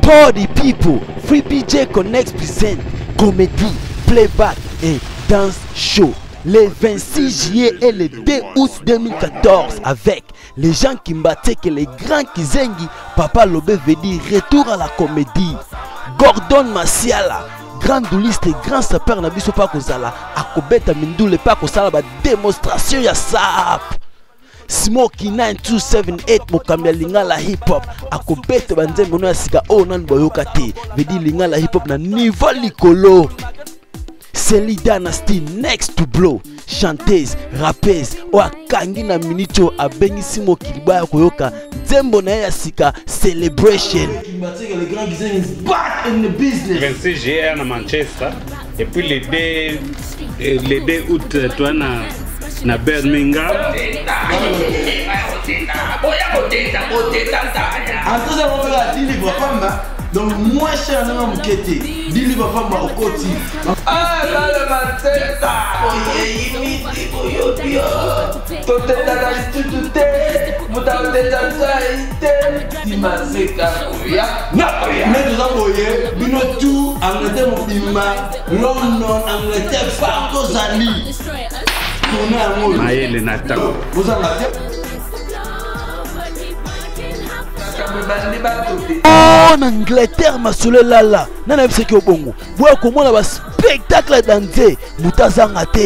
Party people, Free BJ Connect present comédie, playback et dance show les 26 juillet et le 2 août 2014 avec les gens qui battaient que les grands Kizengi, Papa Lobé veut dire retour à la comédie. Gordon Masiala, grand douliste grand sapeur na biso pa kozala akobeta mindule pa kosala ba démonstration ya sap. Smoky 9278 mokambi ya lingala hip hop akobeta banzembo no ya sika oyo nanu boyoka te veut dire lingala hip hop na niveau likolo. Sely Dynasty next to blow chanteuse rappeuse oyo akangi na minute oyo abengisi mokili baya koyoka nzembo na ye ya sika celebration. Le grand Gizengi is back in the business. 26 juillet na Manchester et puis le 2 le 2 août toi na na Birmingham. Entrée yango mpe kaka 10 livres pamba donc moins cher ndenge moke te 10 livres pamba okoti bana mateta oyei miti boyobi totetaka lisusu te moto akoteta biso ayi te nsima seka koya nde toza boye bino tout Angleterre mobimba London Angleterre partout ozali tourne yango mayele na ntango bozanga te. Ebandi bato te. Oh, na Angleterre masolo elala nani ayebisaki yo bongo boya komona ba spectacle danze moto azanga te.